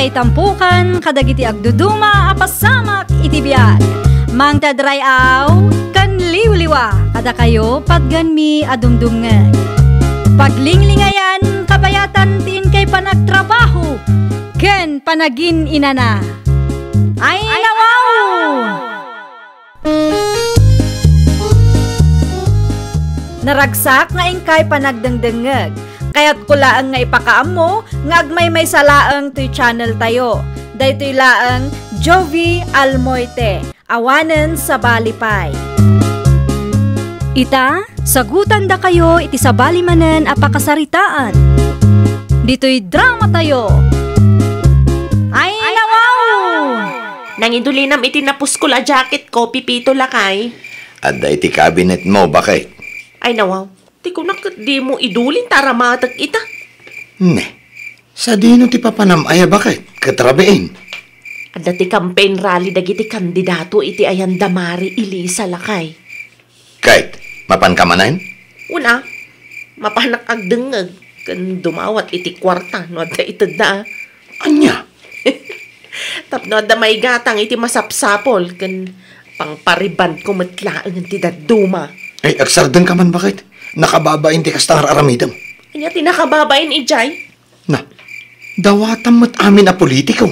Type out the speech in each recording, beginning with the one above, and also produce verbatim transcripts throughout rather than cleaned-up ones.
Itampukan kadagiti agduduma a pasamak iti biag. Mangted ray-aw ken liwliwa kadakayo patganmi a dumdumngeg. Paglinglingayan kabayatan ti inkay panagtrabaho ken panagin-inana. Ay, nawaw! Naragsak nga inkay panagdengdengngeg. Kayatko laeng nga ipakaammo nga agmaymaysa laeng toy channel tayo. Daytoy laeng Jovie Almoite, awanen sabali pay. Ita, sagutandakayo iti sabali manen a pakasaritaan. Ditoy drama tayo. Ay, nawaw! Nangidulinam iti napuskol a jacket ko, Pipito lakay. Adda iti cabinet mo, baket. Ay, nawaw. Ti kunak ket dimo idulin ta aramatek ita. Ne, sadino ti papanam aya, baket, ket rabiin? Adda ti campaign rally dagiti kandidato iti ayan da Mari Elisa lakay. Ket, mapanka manen? Una, mapanak agdengngeg ken dumawat iti kuarta no adda itedda. Ania? Tapno adda maigatang iti masapsapul ken pangparibandko met laeng ti dadduma. Ay, agsardengka man, baket? Nakababain ti kasta nga ar-aramidem. Ania ti nakababain idiay? Na, dawatam met amin a politiko.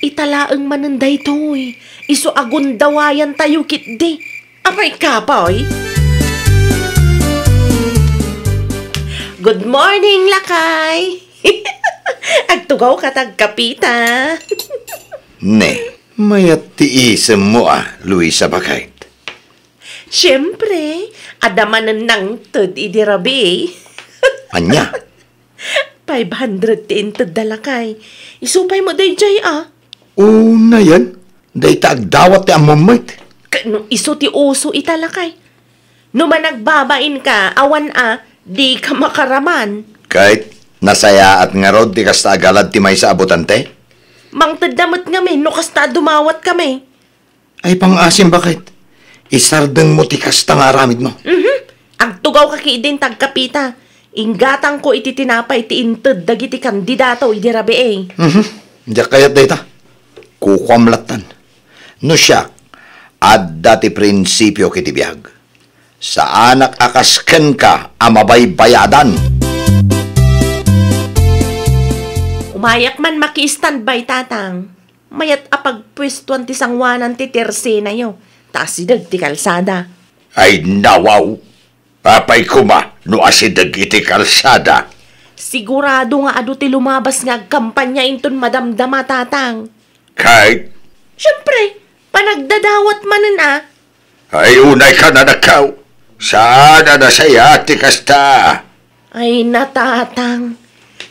Ita laeng manen daytoy. Isu a gundawayantayo ketdi. Apay, kapoy? Good morning, lakay. Agtugawka ta agkapita. Ne, mayat ti isemmo a, Luisa, baket. Siempre, adda manen nangted idi rabii. Ania? Five hundred ti intedda, lakay. Isu pay met daydiay a. Unayen, dayta agdawat ti ammom met. Ket no isu ti uso ita, lakay. No managbabainka, awan a, dika makaraman. Ket nasayaat ngarud ti kasta a galad ti maysa a botante? Mangtedda met ngamin no kasta a dumawatkami. Ay, pangaasim, baket? Isardengmo ti kasta nga aramidmo. Mhm. Agtugawka ketdin ta agkapita. Inggatangko iti tinapay ti inted dagiti kandidato idi rabii. Mhm. Diak kayat dayta. Kukuam lattan. No siak, adda ti prinsipiok iti biag. Saanak a kas kenka a mabaybayadan. Umayak man maki-standby, Tatang. Mayat a pagpuestuan ti sangoanan ti tersenayo, ta asideg ti kalsada. Ay, nawaw! Apay koma no asideg iti kalsada? Sigurado nga adu ti lumabas nga agkampanya inton madamdama, Tatang. Kay? Siempre, panagdadawat manen a. Ay, unayka, anakko. Saan a nasayaat ti kasta? Ay, na, Tatang.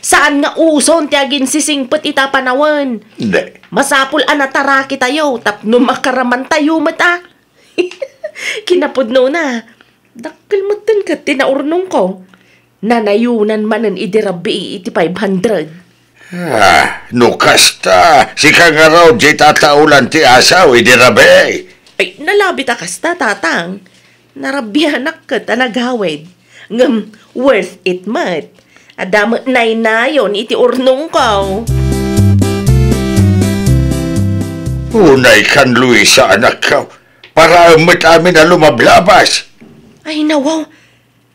Saan nga uson ti aginsisingpet ita a panawen. Ne. Masapul a natarakitayo tapno makaramantayo met a. Kinapudnona, dakkel metten ket ti naurnongko. Nanayonan manen idi rabii iti five hundred. Ah, no kasta, sika ngarud diay tataolan ti asaw idi rabii. Ay, nalabit a kasta, Tatang. Narabianak ket a nagawid. Ngem, worth it met. Adda met naynayon iti urnongko. Unaykan, Luisa, anakko. Paraem met amin a lumablabas. Ay, nawaw.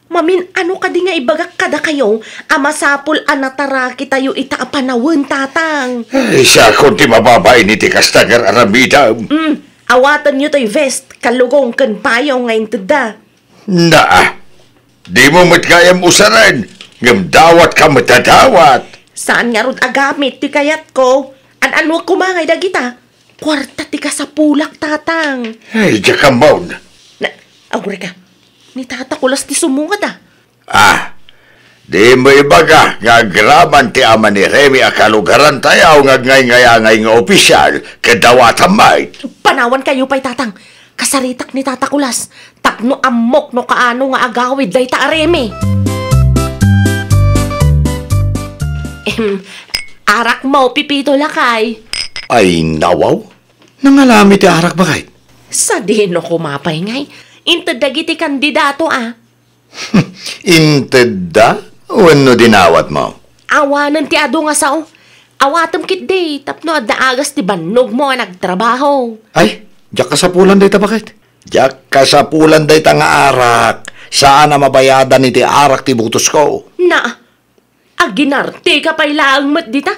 Mamin-ano kadi nga ibagak kadakayo a masapul a natarakitayo ita a panawen, Tatang? Ay, siakon ti mababain iti kasta nga ar-aramidem. Mm, awatenyo toy vest, kalugong ken payong nga intedda. Naa, dimo met gayam usaren, ngem dawatka met a dawat. Saan ngarud a gamit ti kayatko? An-anuak koma ngay dagita? Kuarta ti kasapulak, Tatang. Ay, diak ammo. Na, agurayka. Ni Tata Kulas ti sumungad, a. Ah, dimo ibaga nga agraman ti ama ni Remy a kalugarantayo nga agngayngayangay nga opisyal ket dawatam met. Panawankayo pay, Tatang. Kasaritak ni Tata Kulas tapno ammok no kaano nga agawid dayta a Remy. Em, arakmo, Pipito lakay. Ay, nawaw. Nangalami ti arak, baket? Sadino koma pay ngay? Inted dagiti kandidato, a. Intedda wenno dinawatmo? Awanen ti adu nga sao. Awatem ketdi tapno adda agas ti bannogmo a nagtrabaho. Ay, diak kasapulan dayta, baket. Diak kasapulan dayta nga arak. Saan a mabayadan iti arak ti butosko. Na, aginarti ka pay laeng met dita.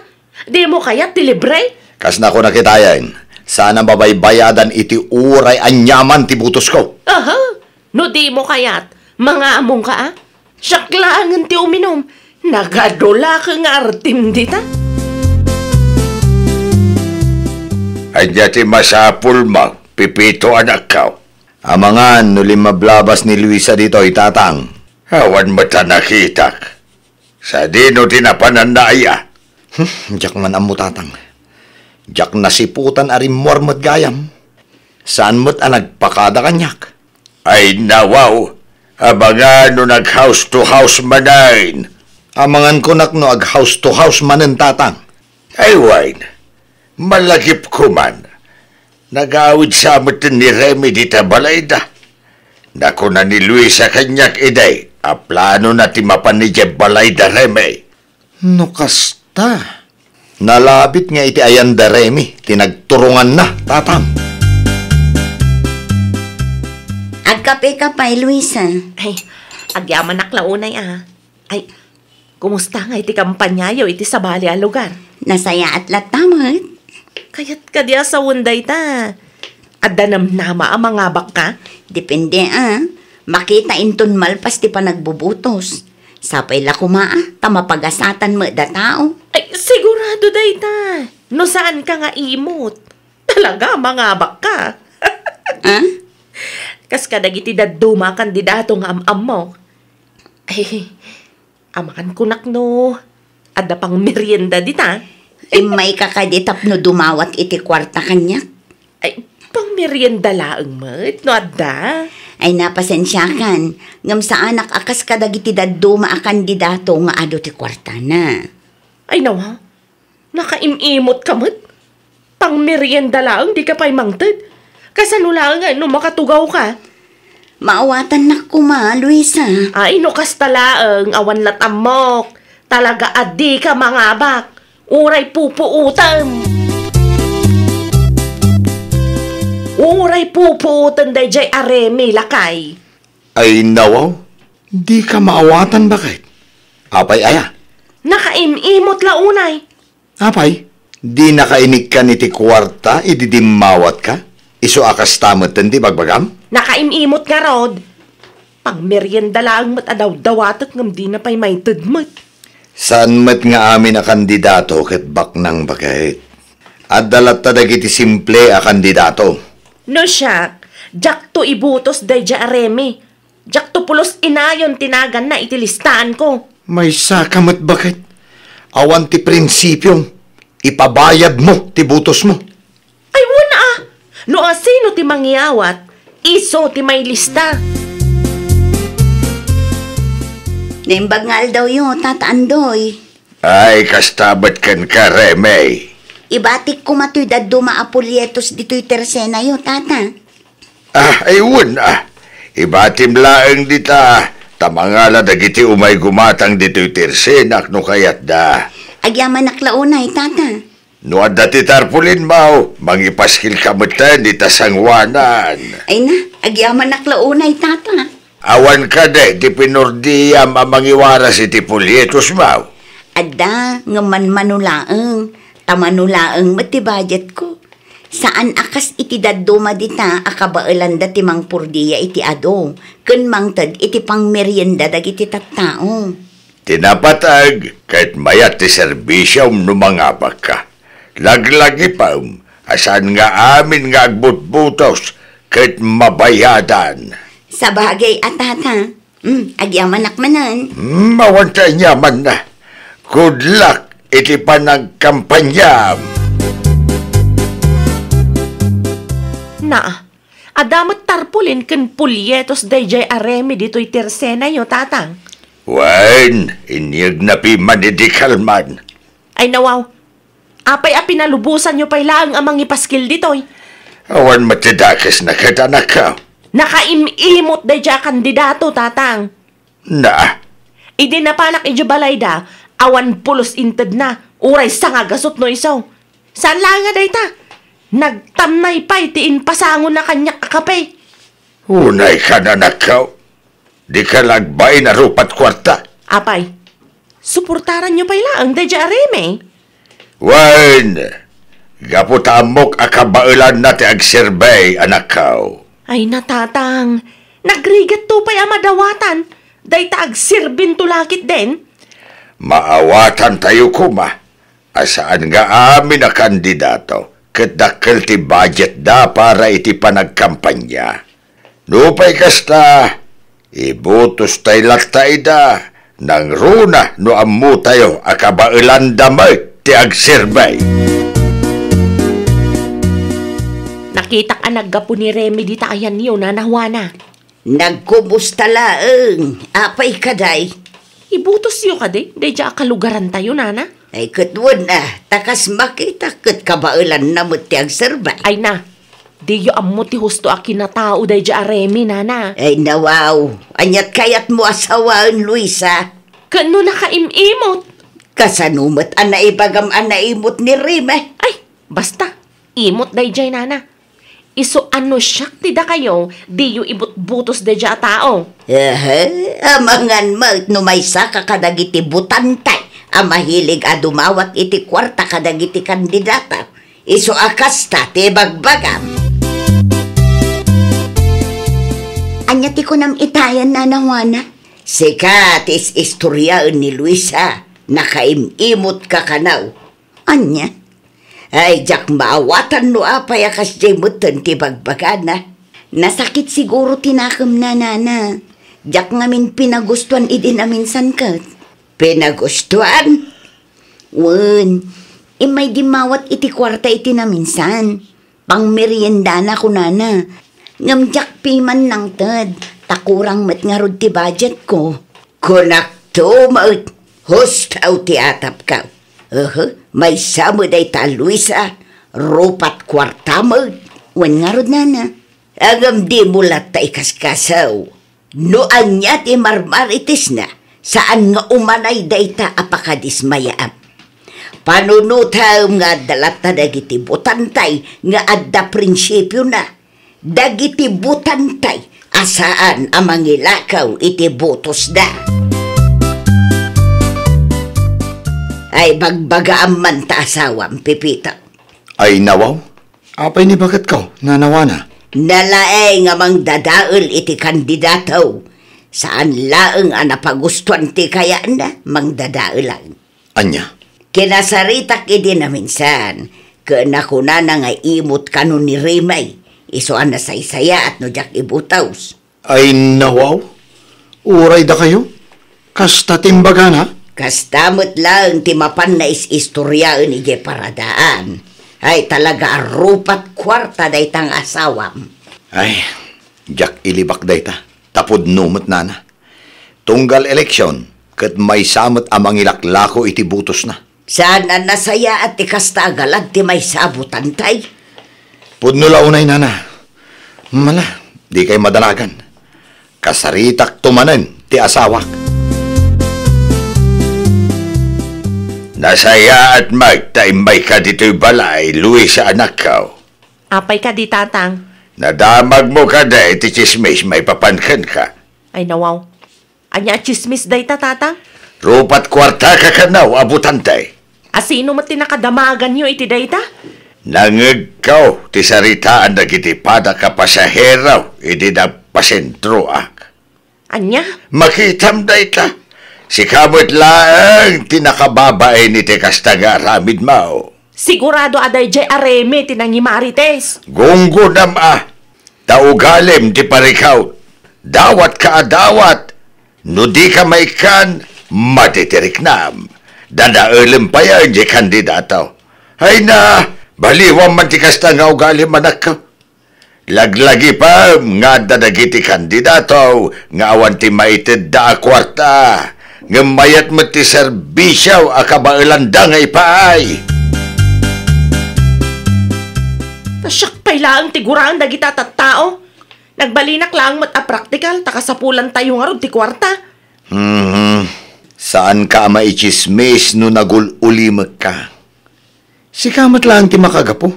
Dimo kayat ti libre? Kas nakuna kitayen, saan a mabaybayadan iti uray aniaman ti butosko. Aha, no dimo kayat, mangamongka a? Siak laengen ti uminum. Nagadulak nga artim dita. Ania ti masapulmo, Pepito, anakko? Amangan no limmablabas ni Luisa ditoy, tatang. Awan met a nakitak. Sadino ti napananna aya? Hmm, diak man ammo, tatang. Diak nasiputan a rimmuar met gayam. Saan met a nagpakada kaniak. Ay, nawaw, amangan no nag-house to house manen. Amangan kunak no ag-house to house manen, tatang. Ay, wen, malagipko man. Nag-awid sa met ni Remy dita balayda. Nakuna ni Luisa kaniak idi a planona ti mapan idiay balayda, Remy. No kasta, nalabit nga iti ayan da Remy ti nagturonganna, tatang. Agkape ka pay, Luisa. Ay, agyamanak la unay a. Ay, kumusta nga iti kampanyayo iti sabali a lugar? Nasayaat latta met. Kayat kadi a sawen dayta. Adda namnama a mangabakka? Depende a. Makita inton malpas ti panagbubutos. Sapay la koma a, ta mapagasatan met da tao. Ay, sigurado dayta. No saanka nga imot, talaga mangabakka. Ah? Kas kadagiti dadduma a kandidato nga am-ammok. Ay, amangan kunak no adda pang merienda dita. Immayka kadi tapno dumawat iti kuarta kaniak? Ay, pang merienda laeng met no adda. Ay, napasensiakan, ngem saanak a kas kadagiti dadduma a kandidato nga adu ti kuartana. Ay, nawa, nakaim-imot ka met. Pang merienda laeng dika pay mangted. Kasano laeng no makatugaw ka? Maawatannak koma, Luisa. Ay, no kasta laeng, awan lat ammok. Talaga a dika mangabak. Uray pupuotem. Uray pupuotem daydiay a Remy, lakay. Ay, nawaw, dika maawatan, baket. Apay aya? Nakaim-imot la unay. Apay, dinaka inikkan iti kuarta idi dimmawatka? Isu a kasta metten ti bagbagam? Nakaim-imot ngarud. Pangmerienda laeng met a dawdawatek ngem dina pay maited met. Saan met nga amin a kandidato ket baknang, baket. Adda latta dagiti simple a kandidato. No siak, diakto ibutos daydiay a Remy. Diakto pulos inayon ti naganna iti listaanko. Maysaka met, baket. Awan ti prinsipiom. Ipabayadmo ti butosmo. Ay, wen a! No asino ti mangyawat, isu ti mailista. Naimbag nga aldawyo, Tata Andoy. Ay, kasta met kenka, Remy. Ibatik koma toy dadduma a polyetos ditoy tersenayo, Tata. Ah, ay, wen, ah. Ibatim laeng dita, ta mangala dagiti umay gumatang ditoy tersenak no kayatda. Agyamanak la unay, Tata. No adda ti tarpaulin, maw, mangipaskil ka metten ita sangoanan. Ay na, agyamanak la unay, Tata. Awan kadi ti pinordiam a mangiwaras iti polyetos, maw? Adda, ngem manmano laeng. Ta mano laeng met ti budgetko. Saan a kas iti dadduma dita a kabaelanda ti mangpordia iti adu ken mangted iti pangmerienda dagiti tattao. Ti napateg ket mayat ti serbisiom no mangabakka. Laglagipem a saan nga amin nga agbutbutos ket mabayadan. Sabagay a, Tata. Hmm, agyamanak manen. Hmm, awan ti aniamanna. Good luck iti panagkampanyam. Naa, adda met tarpaulin ken polyetos daydiay a Remy ditoy tersenayo, Tatang. Wen, inyegna piman idi kalman. Ay, nawaw. Apay a pinalubosanyo pay laeng a mangipaskil ditoy? Awan met ti dakesna ket, anakko. Nakaim-imot daydiay a kandidato, Tatang. Na? Idi napanak idiay balayda, awan pulos intedna. Uray sangagasut no isu. Saan laeng a dayta? Nagtamnay pay ti impasangona kaniak a kape. Unay ka, anakko. Dika la agbain a rupat kuarta. Apay, suportaranyo pay laeng daydiay a Remy? Wen, gapu ta ammok a kabaelanna ti agserbi, anakko. Ay na, Tatang, nagrigatto pay a madawatan. Dayta agserbinto la ketdin. Maawatantayo koma a saan nga amin a kandidato ket dakkel ti budgetda para iti panagkampanya. Nupay kasta, ibutostay latta ida, nangruna no ammotayo a kabaelanda met ti agserbi. Nakitak a naggapu ni Remy dita ayanyo, Nana Juana. Nagkumusta laeng? Apay kadi? Ibutosyo kadi daydiay a kalugarantayo, Nana? Ay, ket wen a, ta kas makitak ket kabaelanna met ti agserbi. Ay na, diyo ammo ti husto a kinatao daydiay a Remy, Nana. Ay, nawaw. Aniat kayatmo a sawaen, Luisa? Ket no nakaim-imot? Kasano met a naibagam a naimot ni Remy? Ay, basta, imot daydiay, Nana. Isu a no siak ti dakayo, diyo ibutbutos daydiay a tao. Ehe, amangan met no maysaka kadagiti butantay a mahilig a dumawat iti kuarta kadagiti kandidata. Isu a kasta ti ibagbagam. Ania ti kunam itayen, Nana Juana? Sika ti is-istoriaen ni Luisa, nakaim-imot ka kano. Ania? Ay, diak maawatan no apay a kasdiay metten ti bagbagana. Nasakit siguro ti nakemna, Nana. Diak ngamin pinagustuan idi naminsan ket. Pinagustuan? Wen, immay dimmawat iti kuarta iti naminsan. Pangmeriendana, kunana. Ngem diak piman nangted, ta kurang met ngarud ti budgetko. Kunakto met, husto ti atapko. Ehe, maysa met dayta, Luisa, rupat kuarta met. Wen ngarud, Nana. Ngem dimo latta ikaskaso. No ania ti marmaritesna, saan nga umanay dayta a pakadismayaam. Panunotem nga adda latta dagiti butantay nga adda prinsipiona. Dagiti butantay a saan a mangilakaw iti butosda. Ay, bagbagaam man ta asawam, Pepito. Ay, nawaw. Apay ni baketko, Nana Juana? Nalaeng a mangdadael iti kandidato. Saan laeng a napagustuan ti kayatna, mangdadaelan. Ania? Kinasaritak idi naminsan, ket nakunana nga imot kano ni Remy, isu a nasaysayaat no diak ibutos. Ay, nawaw. Uray dakayo? Kasta ti imbagana? Kasta met laeng ti mapan nais-istoriaen idiay paradaan. Ay, talaga a rupat kuarta dayta nga asawam. Ay, diak ilibak dayta. Ta pudno met, Nana. Tunggal eleksion, ket maysa met a mangilaklako iti butosna. Saan a nasayaat ti kasta a galad ti maysa a butantay? Pudno la unay, Nana. Mala, dikay madanagan. Kasaritakto manen ti asawak. Nasayaat met ta immayka ditoy balay, Luisa, anakko. Apay kadi, Tatang? Nadamagmo kadi ti tsismis maipapan kenka? Ay, nawaw. Ania a tsismis dayta, Tatang? Rupat kuarta ka kano a butante. A sino met ti nakadamaganyo iti dayta? Nangngegko ti saritaan dagiti padak a pasahero idi nagpasentroak. Ania? Makitam dayta. Sika met laeng ti nakababain iti kasta nga aramidmo. Sigurado a daydiay a Remy ti nangimarites. Gunggonam a, ta ugalim ti parikawt. Dawatka a dawat. No dika maikkan, madi ti riknam. Dadaelem payen diay kandidato. Ay na, baliwam man ti kasta nga ugalim, anakko. Laglagipem nga adda dagiti kandidato nga awan ti maitedda a kuarta, ngem mayat met ti serbisio a kabaelanda nga ipaay. Ta siak pay laeng ti guraen dagita a tattao. Nagbalinak laeng met a praktikal ta kasapulantayo ngarud ti kuarta. Mhm. Saanka a maitsismis no nagul-ulimekka. Sika met laeng ti makagapu.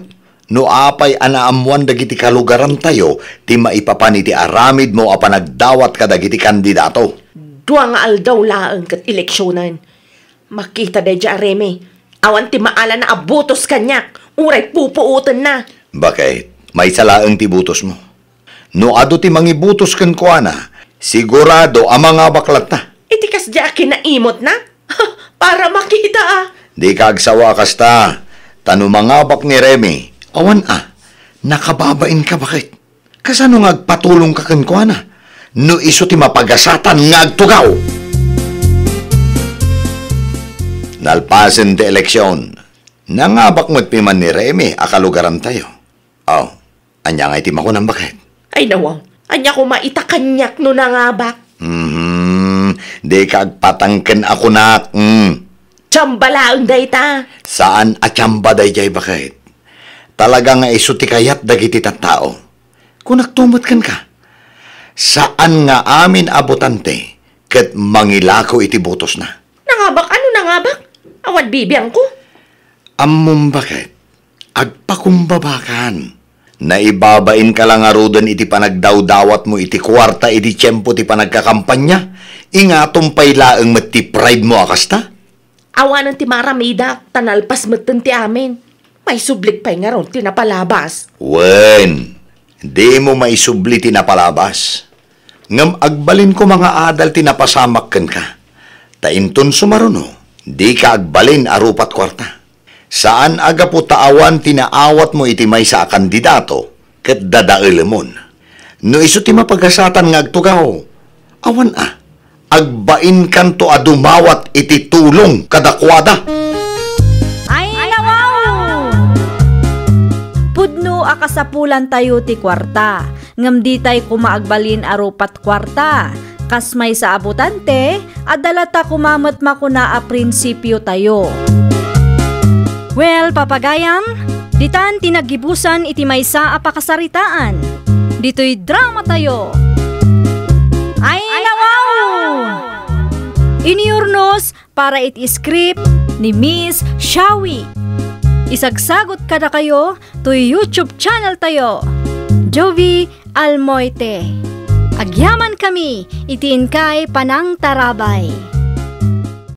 No apay a naammoan dagiti kalugarantayo ti maipapan iti aramidmo a panagdawat kadagiti kandidato? Dua nga aldaw laeng ket eleksionen. Makita daydiay a Remy. Awan ti maala a butos kaniak, uray pupuotenna. Baket, maysa laeng ti butosmo. No adu ti mangibutos kenkuana, sigurado a mangabak latta. Iti kasdi a kinaimutna? Para makita a. Dika agsawa a kasta, ta no mangabak ni Remy, awan a, nakababainka baket. Kasano nga agpatulongka kenkuana no isu ti mapagasatan nga agtugaw? Nalpasen ti eleksion, nangabak met piman ni Remy a kalugarantayo. Aw, ania ngay ti makunam, baket? Ay, nawaw. Ania koma ita kaniak no nangabak? Mhm, dika agpatangken a kunak. Mm. Tsamba laeng dayta. Saan a tsamba daydiay, baket. Talaga nga isu ti kayat dagiti tattao. Kunakto met kenka. Saan nga amin a botante ket mangilako iti butosna. Nangabak? Ano nangabak? Awan bibiangko. Ammom, baket, agpakumbabakan. Naibabainka la ngaruden iti panagdawdawatmo iti kuarta idi tiempo ti panagkakampanya, ingatom pay laeng met ti pride mo a kasta? Awanen ti maaramidak, ta nalpas metten ti amin. Maisublik pay ngarud ti napalabas. Wen, dimo maisubli ti napalabas. Ngem agbalin koma nga adal ti napasamak kenka. Ta inton sumaruno, dika agbalin a rupat kuarta. Saan a gapu ta awan ti naawatmo iti maysa a kandidato ket dadaelemon. No isu ti mapagasatan nga agtugaw, awan a, agbainkanto a dumawat iti tulong kadakuada. Ay, nawaw! Pudno a kasapulantayo ti kuarta, ngem ditay koma agbalin a rupat kuarta. Kas maysa a botante, adda latta koma met makuna a prinsipiotayo. Well, papagayam, ditan ti naggibusan iti maysa a pakasaritaan. Ditoy dramatayo. Ay, nawaw! Iniurnos para iti script ni Miss Shawi. Isagsagut kadakayo toy YouTube channel tayo, Jovie Almoite. Agyamankami iti inkay panangtarabay.